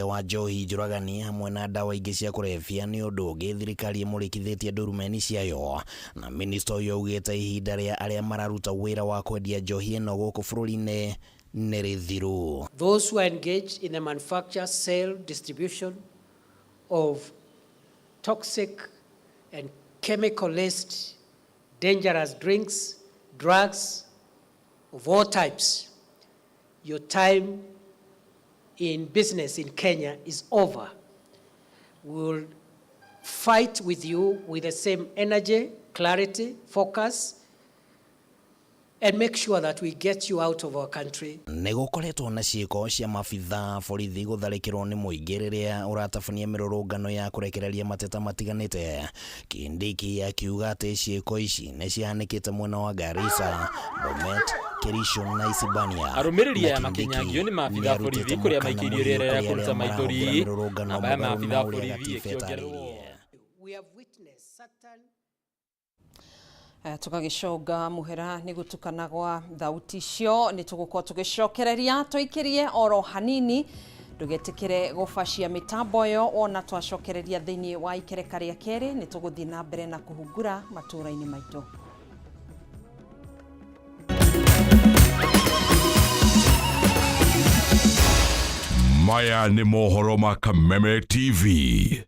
Wa njohi njũragani hamwe na ndawa ingĩ cia kũrebia nĩ ũndũ ũngĩ thirikari ĩmũrĩkithĩtie ndurumeni ciayo, na minista ũyũ augĩte ihinda rĩa arĩa mararuta wĩra wa kwendia njohi ĩno gũkũ bũrũri-inĩ nĩ rĩthiru. Those who are engaged in the manufacture, sale, distribution of toxic and chemical-laced dangerous drinks, drugs of all types, your time in business in Kenya is over. We will fight with you with the same energy, clarity, focus, and make sure that we get you out of our country. Nĩ gũkoretwo na ciĩko cia maabithaa borithi gũtharĩkĩrwo nĩ mũingĩ rĩrĩa ũratabania mĩrũrũngano ya kũrekereria mateta matiganĩte. Kindiki akiuga atĩ ciĩko ici nĩ cihanĩkĩte mwena wa Garissa, Bomet, Kericho na Isibania. Arũmĩrĩri Na aya Kindiki makĩnyangio nĩ nĩ maabithaa arutĩte borithi kũrĩa mũkana maikĩirio mũhiũ rĩera rĩa kũrĩ kũruta arĩa marahũthĩra maithori mĩrũrũngano namba ya mũgarũ na maabithaa ũrĩa borithi gatiba ĩkĩongererwo. ĩtarĩirie. We have witnessed certain Tũgagĩcũnga mũhera nĩ gũtukana gwa thauti icio nĩ tũgũkorwo tũgĩcokereria tũikĩrie oro hanini ndũgetĩkĩre gũbacia mĩtambo ĩyo wona twacokereria thĩinĩ wa ikereka rĩa kerĩ nĩ tũgũthiĩ na mbere na kũhungura matũũra-inĩ maitũ. Maya nĩ mohoro ma Kameme TV.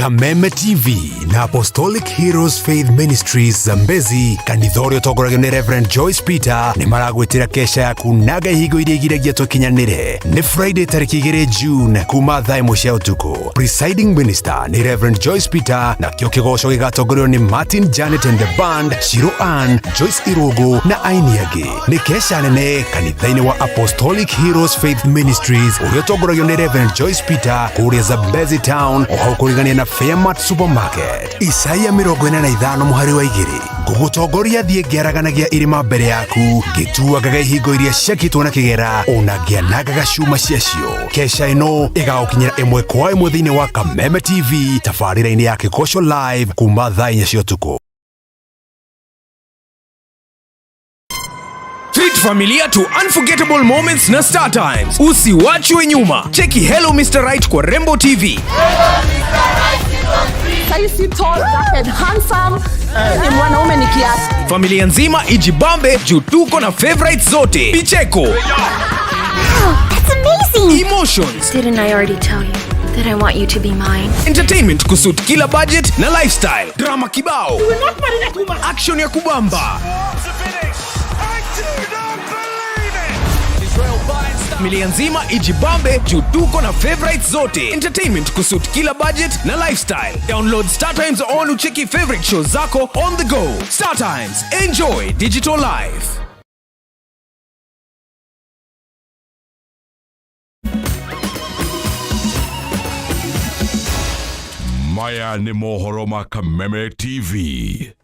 Kameme TV na Apostolic Heroes Faith Ministries Zambezi, kanitha ũrĩa ũtongoragio nĩ Reverend Joyce Peter, nĩ maragwĩtĩra kesha ya kunaga ihingo iria igiragia tũkinyanĩre. Nĩ Friday tarĩki 2 June kuma thaa 1 cia ũtukũ. Presiding Minister nĩ Reverend Joyce Peter, nakĩo kĩgoco gĩgatongorio nĩ Martin Janet and the Band, Shiro Ann, Joyce Irũngũ na aini angĩ. Nĩ kesha nene kanitha-inĩ wa Apostolic Heroes Faith Ministries ũrĩa ũtongoragio nĩ Reverend Joyce Peter kũrĩa Zambezi Town, o hau kũrigania na Fairmart Supermarket. Isaia 45 mũhari wa 2, ngũgũtongoria thiĩ ngĩaraganagia irĩma mbere yaku, ngĩtuangaga ihingo iria ciakĩtwo na kĩgera, ona ngĩanangaga cuma ciacio. Kesha ĩno ĩgagũkinyĩra ĩmwe kwa ĩmwe thĩinĩ wa Kameme TV tabarĩra-inĩ ya Kĩgoco Live kuma thaa 4 cia ũtukũ. Treat familia to unforgettable moments na Star Times. Usiwachwe nyuma. Cheki Hello Mr. Right kwa Rembo TV. Saisi tall, dark and handsome. Ni mwanaume ni kiasi. Familia nzima ijibambe juu tuko na favorites zote. Picheko. That's amazing. Emotions. Didn't I already tell you that I want you to be mine? Entertainment kusuit kila budget na lifestyle. Drama kibao. Action ya kubamba. Familia nzima ijibambe juu tuko na favorites zote. Entertainment kusuit kila budget na lifestyle. Download Star Times on ucheki favorite shows zako on the go. Star Times, enjoy digital life. Maya nĩ mohoro ma Kameme TV.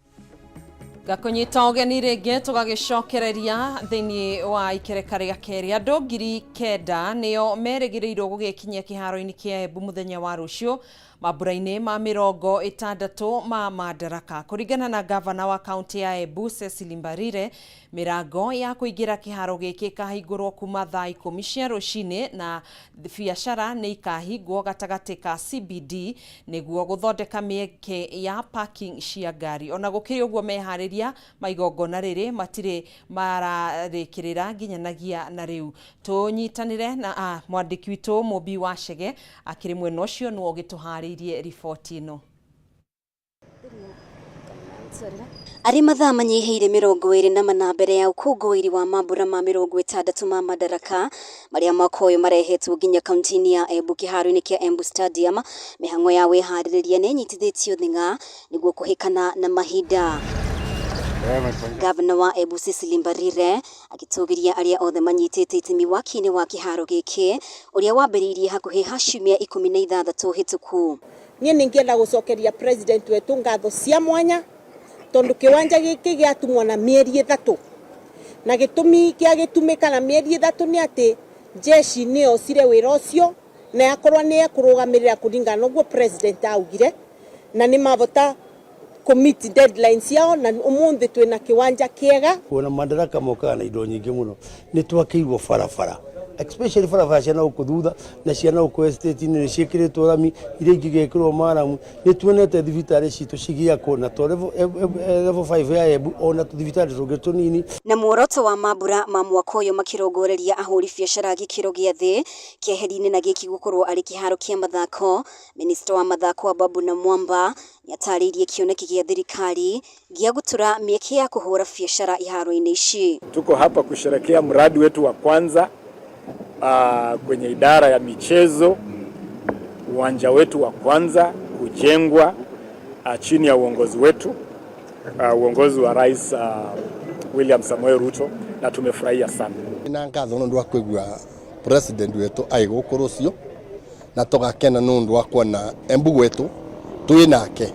Ngakũnyita ũgeni rĩngĩ tũgagĩcokereria thĩinĩ wa ikereka rĩa kerĩ. Andũ 9,000 nĩo merĩgĩrĩirwo gũgĩkinyia kĩharo-inĩ kĩa Embu mũthenya wa rũciũ mambura-inĩ ma 60 ma Madaraka. Kũringana na gavana wa kaunti ya Embu Cecily Mbarire, mĩrango ya kũingĩra kĩharo gĩkĩ ĩkahingũrwo kuma thaa 10 cia rũcinĩ na biacara nĩ ikahingwo gatagatĩ ka CBD nĩguo gũthondeka mĩeke ya parking cia ngari. Ona gũkĩrĩ ũguo meharĩria ma igongona rĩrĩ matirĩ mararĩkĩrĩra nginyanagia na rĩu. Tũnyitanĩre na mwandĩki witũ Mũmbi wa Chege akĩrĩ mwena ũcio nĩwe ũgĩtũharĩirie riboti ĩno. Arĩ mathaa manyihĩire 24 mbere ya ũkũngũĩri wa mambura ma 60 ma Madaraka marĩa mwaka ũyũ marehetwo nginya kaunti-inĩ ya Embu kĩharo-inĩ kĩa Embu Stadium, mĩhang'o ya wĩharĩrĩria nĩ ĩnyitithĩtio thing'a nĩguo kũhĩkana na mahinda. Gavana wa Embu Cecily Mbarire agĩtũgĩria arĩa othe manyitĩte itemi waki-inĩ wa kĩharo gĩkĩ ũrĩa wambĩrĩirie hakuhĩ ha ciumia 16 hĩtũku. Niĩ nĩngĩenda gũcokeria president wetu ngatho cia mwanya tondu kiwanja gĩkĩ gĩatumwo na mĩeri 3 na gĩtũmi kĩa gĩtumĩka na mĩeri 3 nĩ atĩ jeshi nĩyocire wĩra ũcio na yakorwo nĩ ekũrũgamĩrĩra kũringana na ũguo president augire na nĩ mavota commit deadlines yao na umuthi twina kiwanja kiega. Kuona Madaraka mokaga na indo nyingĩ mũno, nĩ twakĩirwo barabara, especially barabara cia na gũkũ thutha na cia na gũkũ estate-inĩ nĩ ciĩkĩrĩtwo rami, iria ingĩ igekĩrwo maramu. Nĩ tuonete thibitarĩ citũ cigĩakwo na to level 5 ya Embu, ona tũthibitarĩ tũngĩ tũnini. Na muoroto wa mambura ma mwaka ũyũ makĩrongoreria ahũri biacara gĩkĩro gĩa thĩ keheri-inĩ na gĩkĩ gũkorwo arĩ kĩharo kĩa mathako. Minista wa mathako Ababu Namwamba nĩatarĩirie kĩoneki gĩa thirikari gĩa gũtura mĩeke ya kũhũra biacara iharo-inĩ ici. Tuko hapa kusherekea mradi wetu wa kwanza kwenye idara ya michezo, uwanja wetu wa kwanza kujengwa chini ya uongozi wetu, uongozi wa Rais William Samoei Ruto, na tumefurahia sana. Na ngatho nĩ ũndũ wa kũigua president witũ ai gũkũ rũciũ, na tũgakena nĩ ũndũ wa kuona Embu gwitũ twĩ nake.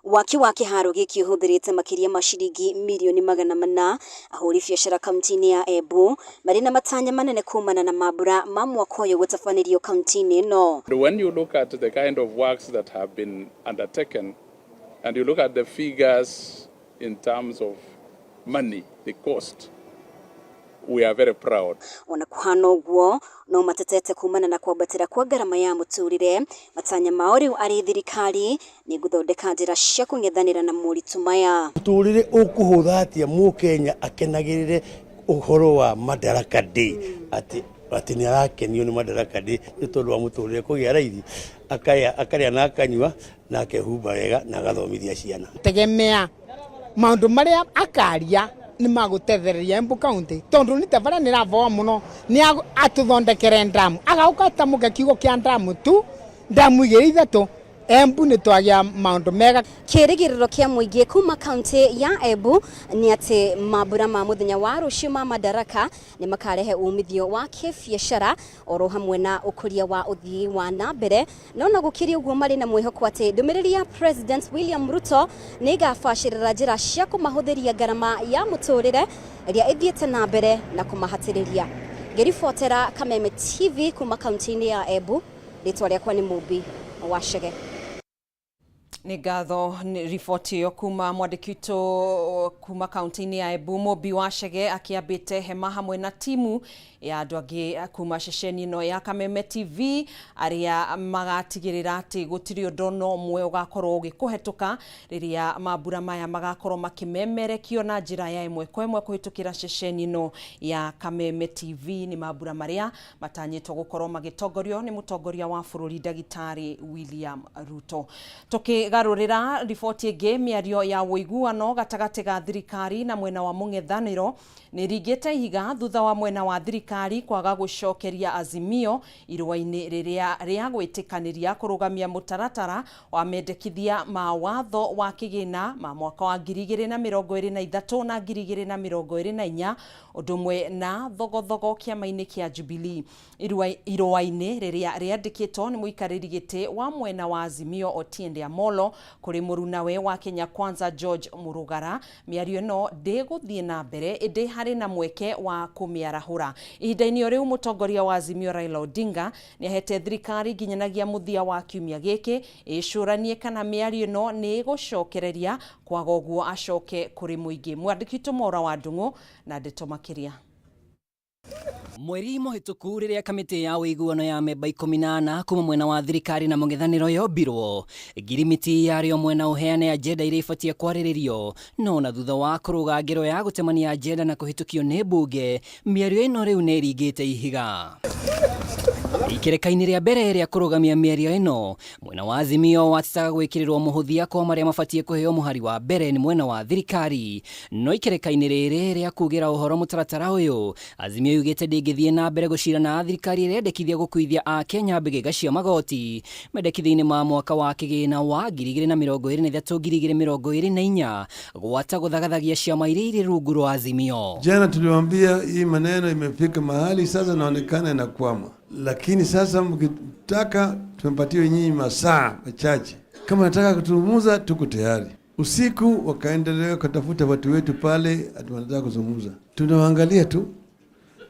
Waki wa kĩharo gĩkĩ ũhũthĩrĩte makĩria ma ciringi mirioni 400. Ahũri biacara kaunti-inĩ ya Embu marĩ na matanya manene kumana na mambura ma mwaka ũyũ gũtabanĩrio kaunti-inĩ ĩno. When you look at the kind of works that have been undertaken and you look at the figures in terms of money, the cost, we are very proud. Ona kuhana ũguo, no matetete kumana na kwambatĩra kwa ngarama ya mũtũrĩre. Matanya mao rĩu arĩ thirikari nĩ gũthondeka njĩra cia kũng'ethanĩra na moritũ maya. Mũtũrĩre ũkũhũtha atĩa mũkenya akenagĩrĩre ũhoro wa Madaraka Day, atĩ nĩ arakenio nĩ Madaraka Day nĩ tondũ wa mũtũrĩre kũgĩa raithi, akarĩa na akanyua na akehumba wega na agathomithia ciana. Tegemea maundu maria akaria nĩ magũtethereria Embu County, tondu nĩ ta baria nĩ ravoa mũno nĩ atũthondekere ndamu, agauka atamũke kiugo kĩa ndamu tu, ndamu igĩrĩ ithatũ, Embu nĩ twagĩa maũndũ mega. Kĩrĩgĩrĩro kĩa mũingĩ kuma kaunti ya Embu nĩ atĩ mambura ma mũthenya wa rũciũ ma Madaraka nĩ makarehe umithio wa kĩbiacara oro hamwe na ũkũria wa ũthii wa na mbere. No na gũkĩrĩ ũguo, marĩ na mwĩhoko atĩ ndũmĩrĩri ya President William Ruto nĩ ĩgabacĩrĩra njĩra cia kũmahũthĩria ngarama ya mũtũrĩre ĩrĩa ĩthiĩte na mbere na kũmahatĩrĩria. Ngĩribotera Kameme TV kuma kaunti-inĩ ya Embu, rĩtwa rĩakwa nĩ Mũmbi wa Chege. Nĩ ngatho nĩ riboti ĩyo kuma mwandĩki witũ kuma kaunti-inĩ ya Embu, Mũmbi wa Chege, akĩambĩte hema hamwe na timu ya andũ angĩ kuma ceceni ĩno ya Kameme TV, arĩa magatigĩrĩra atĩ gũtirĩ ũndũ ona ũmwe ũgakorwo ũgĩkũhetũka rĩrĩa mambura maya magakorwo makĩmemerekio na njĩra ya ĩmwe kwa ĩmwe kũhĩtũkĩra ceceni ĩno ya Kameme TV. Nĩ mambura marĩa matanyĩtwo gũkorwo magĩtongorio nĩ mũtongoria wa bũrũri Ndagĩtarĩ William Ruto. Tũkĩgarũrĩra riboti ĩngĩ, mĩario ya ũiguano gatagatĩ ga thirikari na mwena wa mũng'ethanĩro nĩ ringĩte ihiga thutha wa mwena wa thirikari kwaga gũcokeria Azimio irũa-inĩ rĩrĩa rĩa gwĩtĩkanĩria kũrũgamia mũtaratara wa mendekithia ma watho wa kĩgĩna ma mwaka wa 2023 na 2024, ũndũ ũmwe na thogothogo kĩama-inĩ kĩa Jubilee. Irũa-inĩ rĩrĩa rĩandĩkĩtwo nĩ mũikarĩri gĩtĩ wa mwena wa Azimio Otiende Amollo kũrĩ mũrunawe wa Kenya Kwanza George Murugara, mĩario ĩno ndĩgũthiĩ na mbere, ĩndĩ harĩ na mweke wa kũmĩarahũra. Ihinda-inĩ o rĩu, mũtongoria wa Azimio Raila Odinga nĩ ahete thirikari nginyanagia mũthia wa kiumia gĩkĩ ĩcũranie kana mĩario ĩno nĩ ĩgũcokereria, kwaga ũguo acoke kũrĩ mũingĩ. Mwandĩki witũ Maura wa Ndung'u na ndeto makĩria. Mweri mũhĩtũku, rĩrĩa kamĩtĩ ya ũiguano ya memba 14 kuma mwena wa thirikari na mũng'ethanĩro yombirwo, ngirimiti yarĩ o mwena ũheane agenda iria ibatie kwarĩrĩrio. No na thutha wa kũrũga ngero ya gũtemania agenda na kũhĩtũkio nĩ mbunge, mĩario ĩno rĩu nĩ ĩringĩte ihiga. Ikereka-inĩ rĩa mbere rĩa kũrũgamia mĩario ĩno, mwena wa Azimio watetaga gwĩkĩrĩrwo mũhũthia kwa marĩa mabatiĩ kũheo mũhari wa mbere nĩ mwena wa thirikari. No ikereka-inĩ rĩrĩ rĩa kugĩra ũhoro mũtaratara ũyũ, Azimio yugĩte ndĩngĩthiĩ na mbere gũcira na thirikari ĩrĩa ĩrendekithia gũkuithia Akenya mbĩgĩga cia magoti mendekithia-inĩ ma mwaka wa kĩgĩna wa 2023 2024, gwata gũthagathagia ciama iria irĩ rungu rwa Azimio. Jana tuliwaambia hii maneno imefika mahali sasa inaonekana inakwama, lakini sasa mkitaka tumepatia nyinyi masaa machache. Kama nataka kutuzungumza, tuko tayari. Usiku wakaendelea kutafuta watu wetu pale, ati wanataka kuzungumza. Tunawaangalia tu,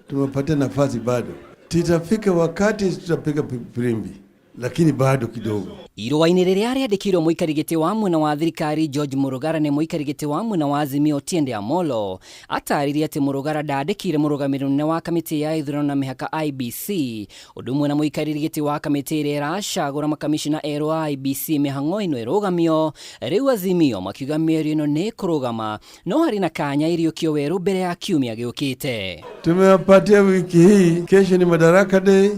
tumepatia nafasi bado. Tutafika wakati tutapiga firimbi. lakini bado kidogo. Irũa-inĩ rĩrĩa rĩandĩkĩirwo mũikari gĩtĩ wa mwena wa thirikari George Murugara nĩ mũikari gĩtĩ wa mwena wa Azimio Otiende Amollo atarĩirie atĩ Murugara ndandĩkire mũrũgamĩrĩri mũnene wa kamĩtĩ ya ithurano na mĩhaka IEBC ũndũ ũmwe na mũikarĩri gĩtĩ wa kamĩtĩ ĩrĩa ĩracagũra makamishina erũ a IEBC mĩhang'o ĩno ĩrũgamio. Rĩu Azimio makiuga mĩario ĩno nĩ ĩkũrũgama no harĩ na kanya ĩriũkio werũ mbere ya kiumia gĩũkĩte. Tumewapatia wiki hii, kesho ni Madaraka Day,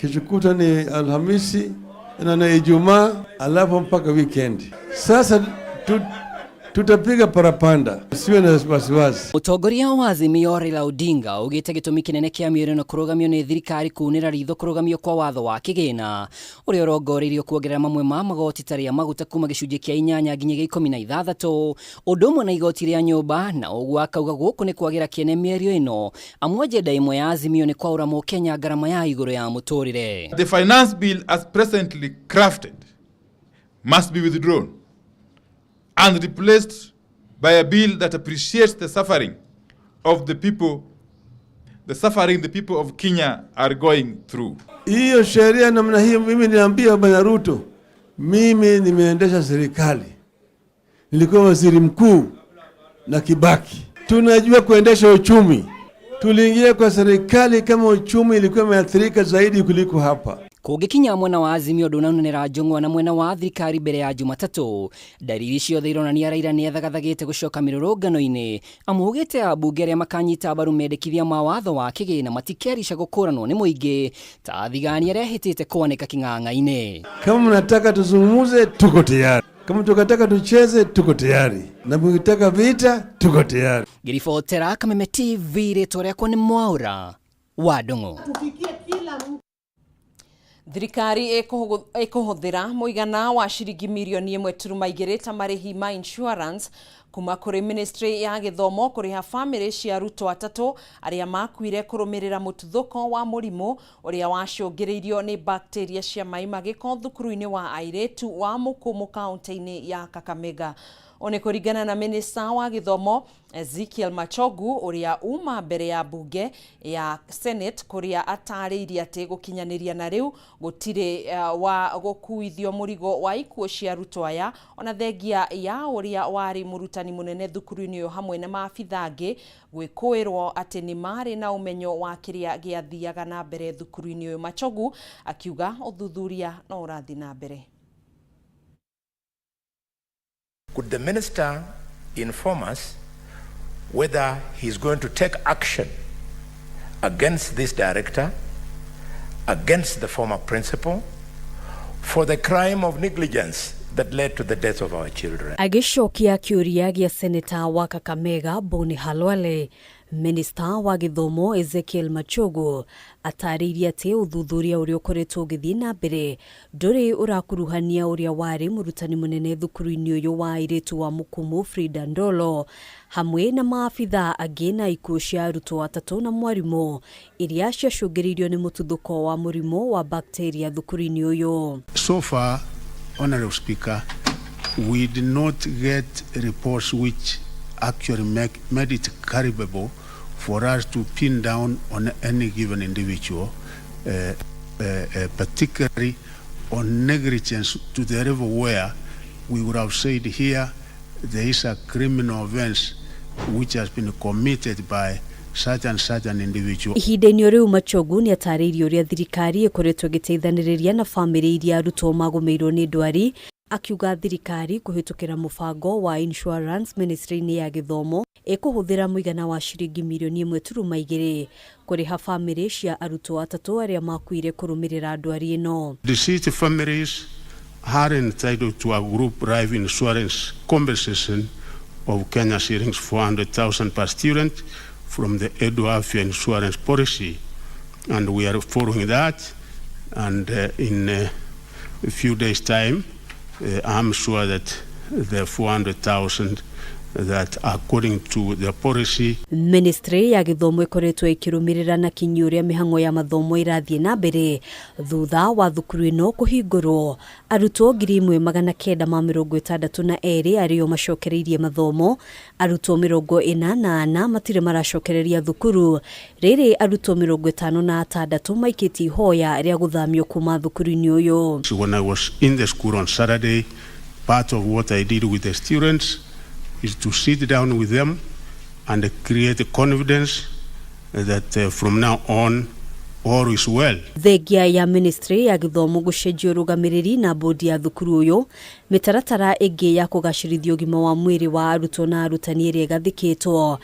kesho kutwa ni Alhamisi na Ijumaa, alafu mpaka weekend. Sasa tutapiga parapanda, siwe na wasiwasi. Mũtongoria wa Azimio Raila Odinga augĩte gĩtũmi kĩnene kĩa mĩario ĩno kũrũgamio nĩ thirikari kunĩra ritho kũrũgamio kwa watho wa kĩgĩna ũrĩa ũrongoreirio kuongerera mamwe ma magoti ta rĩa maguta kuma gĩcunjĩ kĩa 8 nginya gĩa 16 ũndũ ũmwe na igoti rĩa nyũmba, na ũguo akauga gũkũ nĩ kwagĩra kĩene mĩario ĩno amu agenda ĩmwe ya Azimio nĩ kwaũra mũkenya ngarama ya igũrũ ya mũtũrĩre. The finance bill as presently crafted must be withdrawn and replaced by a bill that appreciates the suffering of the people, the suffering the people of Kenya are going through. Hiyo sheria namna hiyo, mimi niambia Bwana Ruto, mimi nimeendesha serikali, nilikuwa waziri mkuu na Kibaki, tunajua kuendesha uchumi. Tuliingia kwa serikali kama uchumi ilikuwa imeathirika zaidi kuliko hapa. Kũngĩkinya mwena wa Azimio ndũnaunanĩra njũng'wa na mwena wa thirikari mbere ya Jumatatũ, ndariri ciothe ironania Raila nĩethagathagĩte gũcoka mĩrũrũngano-inĩ amu augĩte ambunge arĩa makanyita mbaru mendekithia ma watho wa kĩgĩna matikerica gũkũranwo nĩ mũingĩ ta athigani arĩa ahĩtĩte kwanĩka kĩng'ang'a-inĩ. Kama mnataka tuzungumuze, tuko tayari. Kama tukataka tucheze, tuko tayari, na mkitaka vita, tuko tayari. Ngĩribotera Kameme TV rĩtwa rĩakwa nĩ Mwaũra wa Ndung'u. Thirikari ĩkũhũthĩra mũigana wa ciringi mirioni 1.2 ta marĩhi ma insurance kuma kũrĩ ministry ya gĩthomo kũrĩha famĩlĩ cia arutwo 3 arĩa makuire kũrũmĩrĩra mũtuthũko wa mũrimũ ũrĩa wacũngĩrĩirio nĩ bacteria cia mai magĩko thukuru-inĩ wa airĩtu wa Mukumu kaunti-inĩ ya Kakamega. One kũringana na minista wa gĩthomo Ezekiel Machogu ũrĩa uma mbere ya bunge ya Senate kũrĩa atarĩirie atĩ gũkinyanĩria na rĩu gũtirĩ wa gũkuithio mũrigo wa ikuũ cia arutwo aya ona thengia ya ũrĩa warĩ mũrutani mũnene thukuru-inĩ ũyũ hamwe na maabitha angĩ gwĩkũĩrwo atĩ nĩ marĩ na ũmenyo wa kĩrĩa gĩathiaga na mbere thukuru-inĩ ũyũ. Machogu akiuga ũthuthuria no ũrathiĩ na mbere. Could the minister inform us whether he's going to take action against this director, against the former principal, for the crime of negligence that led to the death of our children? Agĩcokia kĩũria gĩa seneta wa Kakamega Boni Khalwale, minista wa gĩthomo Ezekiel Machogu atarĩirie atĩ ũthuthuria ũrĩa ũkoretwo ũgĩthiĩ na mbere ndũrĩ ũrakuruhania ũrĩa warĩ mũrutani mũnene thukuru-inĩ ũyũ wa airĩtu wa Mukumu Frida Ndolo hamwe na maabitha angĩ na ikuũ cia arutwo 3 na mwarimũ iria ciacũngĩrĩirio nĩ mũtuthũko wa mũrimũ wa bacteria thukuru-inĩ ũyũ. So far, Honorable Speaker, we did not get reports which actually made it credible for us to pin down on any given individual, particularly on negligence to the level where we would have said here there is a criminal offense which has been committed by such and such an individual. Ihinda-inĩ rĩu Machogu nĩ atarĩirie ũrĩa thirikari ĩkoretwo ĩgĩteithanĩrĩria na famĩlĩ iria arutwo magũmĩirwo nĩ ndwari, akiuga thirikari kũhĩtũkĩra mũbango wa insurance ministry-inĩ ya gĩthomo ĩkũhũthĩra mũigana wa ciringi mirioni 1.2 kũrĩha famĩlĩ cia arutwo 3 arĩa makuire kũrũmĩrĩra ndwari ĩno. Deceased families are entitled to a group life insurance compensation of Kenya shillings 400,000 per student from the Edu Afya insurance policy, and we are following that, and in a few days' time, I'm sure that the 400,000 that according to the policy Ministry ya gĩthomo ĩkoretwo ĩkĩrũmĩrĩra na kinyi ũrĩa mĩhang'o ya mathomo ĩrathiĩ na mbere thutha wa thukuru ĩno kũhingũrwo. Arutwo 1962 arĩo macokereirie mathomo, arutwo 44 matirĩ maracokereria thukuru, rĩrĩ arutwo 56 maikĩtie ihoya rĩa gũthamio kuma thukuru-inĩ ũyũ. When I was in the school on Saturday, part of what I did with the students is to sit down with them and create confidence that from now on all is well. Thengia ya ministry ya gĩthomo gũcenjia ũrũgamĩrĩri na bodi ya thukuru ũyũ, mĩtaratara ĩngĩ ya kũgacĩrithia ũgima wa mwĩrĩ wa arutwo na arutani ĩrĩa ĩgathĩkĩtwo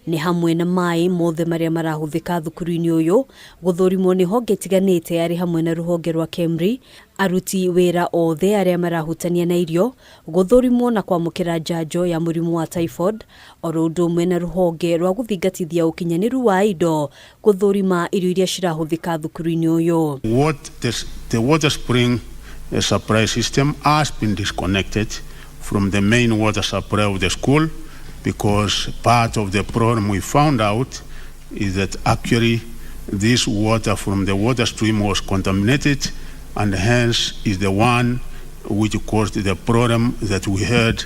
nĩ hamwe na maĩ mothe marĩa marahũthĩka thukuru-inĩ ũyũ gũthũrimwo nĩ honge itiganĩte arĩ hamwe na rũhonge rwa KEMRI, aruti wĩra othe arĩa marahutania na irio gũthũrimwo na kwamũkĩra njanjo ya mũrimũ wa typhoid, oro ũndũ ũmwe na rũhonge rwa gũthingatithia ũkinyanĩru wa indo gũthũrima irio iria cirahũthĩka thukuru-inĩ ũyũ. The water spring supply system has been disconnected from the main water supply of the school because part of the problem we found out is that actually this water from the water stream was contaminated and hence is the one which caused the problem that we had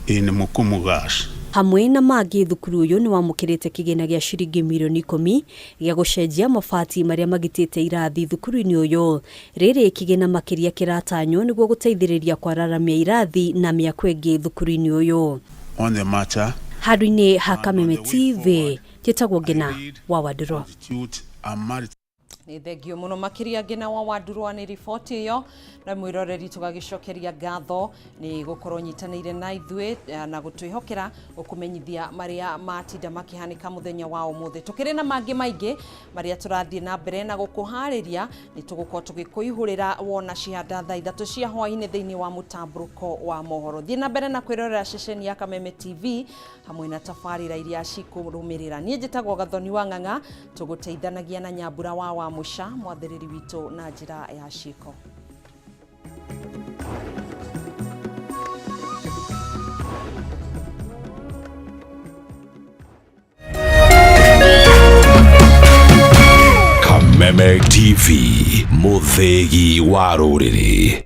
in Mukumu Gas. Hamwe na mangĩ, thukuru ũyũ nĩ wamũkĩrĩte kĩgĩna gĩa ciringi mirioni 10 gĩa gũcenjia mabati marĩa magitĩte irathi thukuru-inĩ ũyũ. Rĩrĩ kĩgĩna makĩria kĩratanywo nĩguo gũteithĩrĩria kwararamia irathi na mĩako ĩngĩ thukuru-inĩ ũyũ. On the matter, Handũ-inĩ ha Kameme TV, njĩtagwo Ngina wa Wandũrwa. Nĩ thengio mũno makĩria Ngina wa Wandũrwa nĩ riboti ĩyo, na mwĩroreri tũgagĩcokeria ngatho nĩ gũkorwo nyitanĩire na ithuĩ na gũtwĩhokera gũkũmenyithia marĩa matinda makĩhanĩka mũthenya wa ũmũthĩ. Tũkĩrĩ na mangĩ maingĩ marĩa tũrathiĩ na mbere na gũkũharĩria, nĩ tũgũkorwo tũgĩkũihũrĩra wona cihanda thaa 3 cia hwaĩ-inĩ thĩinĩ wa mũtambũrũko wa mohoro. Thiĩ na mbere na kwĩrorera ceceni ya Kameme TV hamwe na tabarĩra iria cikũrũmĩrĩra. Niĩ njĩtagwo Gathoni wa Ng'ang'a, tũgũteithanagia na Nyambura wa Wamũca, mwathĩrĩri witũ na njĩra ya ciĩko. Kameme TV, mũthĩgi wa rũrĩrĩ.